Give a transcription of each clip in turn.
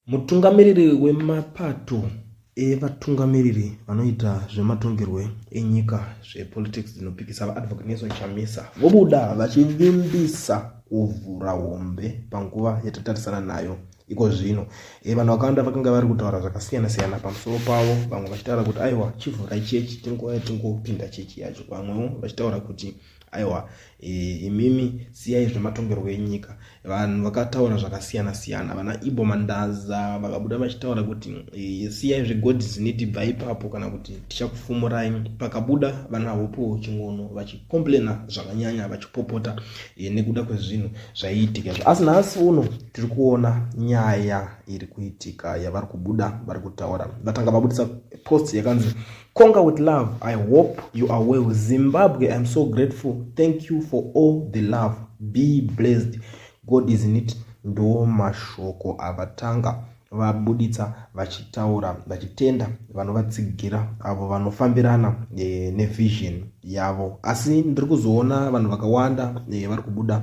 Mutungamiriri wemapato evatungamiriri vanoita zvematongerwe enyika zvepolitics dzinopikisa, VaAdvocate Nelson Chamisa, vobuda vachivimbisa kuvhura hombe panguva yatatarisana nayo iko zvino. Vanhu vakawanda vakanga vari kutaura zvakasiyana siyana pamusoro pavo, vamwe vachitaura kuti aiwa, chivhurai chechi tingouya tingopinda chechi yacho, vamwewo vachitaura kuti aiwa, imimi siyai zvematongerwo enyika. Vanhu vakataura zvakasiyana siyana. Vana Ibo Mandaza vakabuda vachitaura kuti siyai zveGod's bva ipapo kana kuti tichakufumurai. Pakabuda vana Hopo Chin'ono vachicomplaina zvakanyanya, vachipopota nekuda kwezvinhu zvaiitika. Asi nhasi uno tiri kuona nyaya iri kuitika yavari kubuda vari kutaura. Vatanga vabudisa post yakanzi, "Conquer with love. I hope you are well. Zimbabwe, I'm so grateful. Thank you for all the love. Be blessed. God is in it." Ndo mashoko avatanga vabuditsa vachitaura, vachitenda vanovatsigira, avo vanofambirana nevision yavo. Asi ndiri kuzoona vanhu vakawanda vari kubuda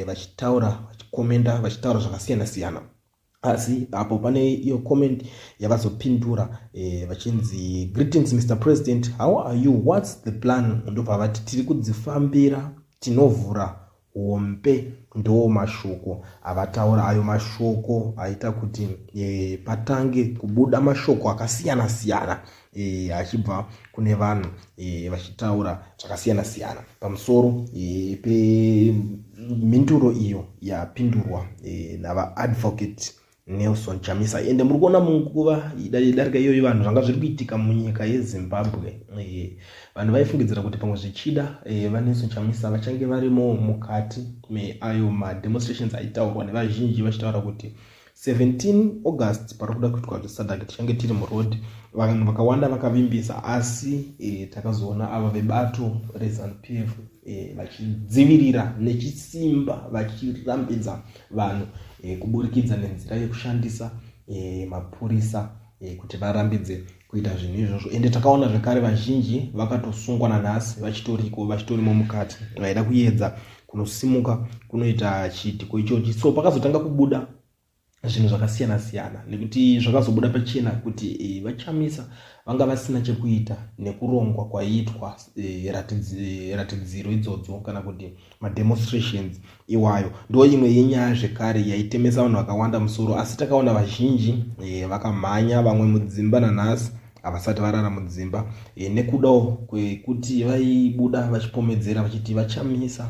vachitaura, vachicommenta, vachitaura zvakasiyana siyana. Asi apo pane iyo comment yavazopindura vachinzi, "Greetings, Mr President. How are you? What's the plan?" Ndobva vati, "Tiri kudzifambira, tinovhura hombe." Ndo mashoko avataura ayo, mashoko aita kuti patange kubuda mashoko akasiyana siyana achibva kune vanhu vachitaura zvakasiyana siyana pamusoro pemhinduro iyo yapindurwa navaAdvocate Nelson Chamisa. Ende muri kuona munguva darika iyoyo vanhu zvanga zviri kuitika munyika yeZimbabwe, vanhu vaifungidzira kuti pamwe zvichida vaNelson Chamisa vachange varimo mukati meayo mademonstrations aitaurwa nevazhinji, vachitaura kuti 17 August pari kuda kuitwa zveSADC, tichange tiri muroad. Vanhu vakawanda vakavimbisa, asi takazoona ava vebato reZANU PF vachidzivirira nechisimba, vachirambidza vanhu kuburikidza nenzira yekushandisa mapurisa kuti varambidze kuita zvinhu izvozvo. Ende takaona zvekare vazhinji vakatosungwa, nanhasi vachitoriko, vachitorimo mukati, vaida kuedza kunosimuka kunoita chiitiko ichochi. So pakazotanga kubuda zvinhu zvakasiyana siyana, nekuti zvakazobuda pachena kuti vaChamisa vanga vasina chekuita nekurongwa kwaiitwa ratidziro idzodzo kana kuti mademonstrations iwayo. Ndo imwe yenyaya zvekare yaitemesa vanhu vakawanda musoro. Asi takaona vazhinji vakamhanya, vamwe mudzimba nanhasi havasati varara mudzimba nekudawo kwekuti vaibuda vachipomedzera vachiti vaChamisa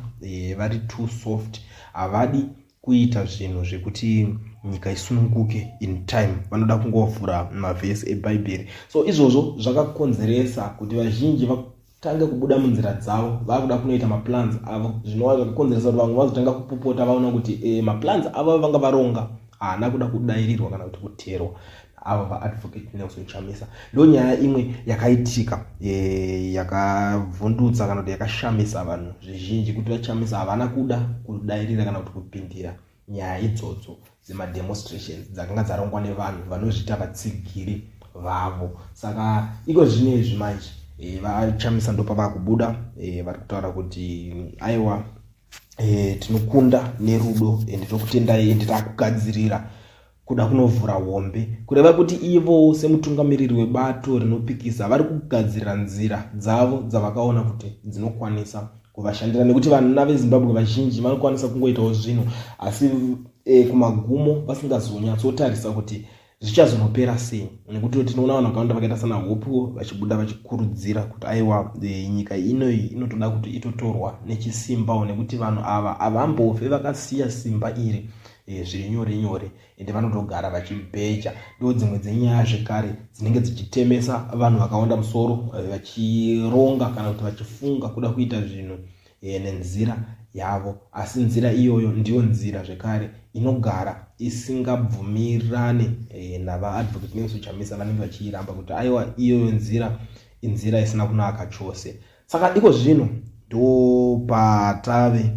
vari too soft, havadi kuita zvinhu zvekuti nyika isununguke in time, vanoda kungovhura mavhesi eBhaibheri. So izvozvo zvakakonzeresa kuti vazhinji vatange kubuda munzira dzavo, vakuda kunoita maplans avo, zvinova zvakakonzeresa kuti vamwe vazotanga kupopota vaona kuti maplans avo vanga varonga haana kuda kudairirwa kana kuti kuteerwa ava vaAdvocate Nelson Chamisa. Ndo nyaya imwe yakaitika yakavhundutsa kana kuti yakashamisa vanhu zvizhinji, kuti vaChamisa havana kuda kudairira kana kuti kupindira nyaya idzodzo dzemademonstrations dzakanga dzarongwa nevanhu vanozviita vatsigiri vavo. Saka iko zvino izvi manje vaChamisa ndopava kubuda vari kutaura kuti aiwa, tinokunda nerudo, ende tokutendai, ende takugadzirira kuda kunovhura hombe, kureva kuti ivo semutungamiriri webato rinopikisa vari kugadzirira nzira dzavo dzavakaona kuti dzinokwanisa kuvashandira, nekuti vana veZimbabwe vazhinji vanokwanisa kungoitawo zvinhu, asi kumagumo vasingazonyatsotarisa kuti zvichazonopera sei, nekuti tinoona vanhu vakawanda vakaita sana Hopuwo vachibuda vachikurudzira kuti aiwa, nyika inoyi inotoda kuti itotorwa nechisimbawo, nekuti vanhu ava havambofe vakasiya simba iri zviri nyore nyore, ende vanotogara vachibheja. Ndo dzimwe dzenyaya zvekare dzinenge dzichitemesa vanhu vakawanda musoro, vachironga kana kuti vachifunga kuda kuita zvinhu nenzira yavo, asi nzira iyoyo ndiyo nzira zvekare inogara isingabvumirane navaAdvocate Nelson Chamisa. Vanenge vachiiramba kuti aiwa, iyoyo nzira inzira isina kunaka chose. Saka iko zvino ndo patave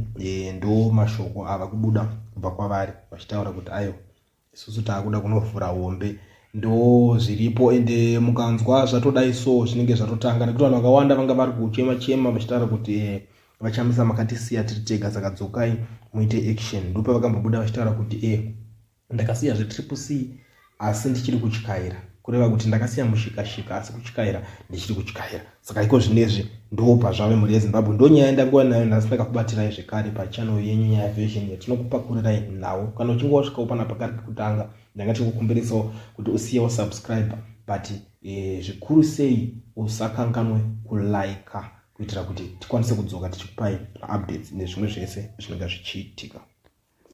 ndo mashoko ava kubuda kubva kwavari vachitaura kuti aiwa, isusu taakuda kunovhura hombe. Ndo zviripo. Ende mukanzwa zvatodai so, zvinenge zvatotanga, nekuti vanhu vakawanda vanga vari kuchema chema vachitaura kuti vaChamisa, makatisiya tiri tega, saka dzokai muite action. Ndopavakambobuda vachitaura kuti Ndakasiya zveTriple C asi ndichiri kutyaira, kureva kuti ndakasiya mushikashika asi kutyaira ndichiri kutyaira. Saka iko zvinezvi ndo pazvave mhuri yeZimbabwe. Ndo nyaya yandanguva nayo nhasi, ndakakubatirai zvekare pachannel yenyu Nyaya Version yatinokupakurirai nhau. Kana uchinge wasvikawo panapa kari kekutanga, ndanga tichikukumbirisawo kuti usiyewo subscribe, but zvikuru sei usakanganwe kulika kuitira kuti tikwanise kudzoka tichikupai maupdates nezvimwe zvese zvinenge zvichiitika.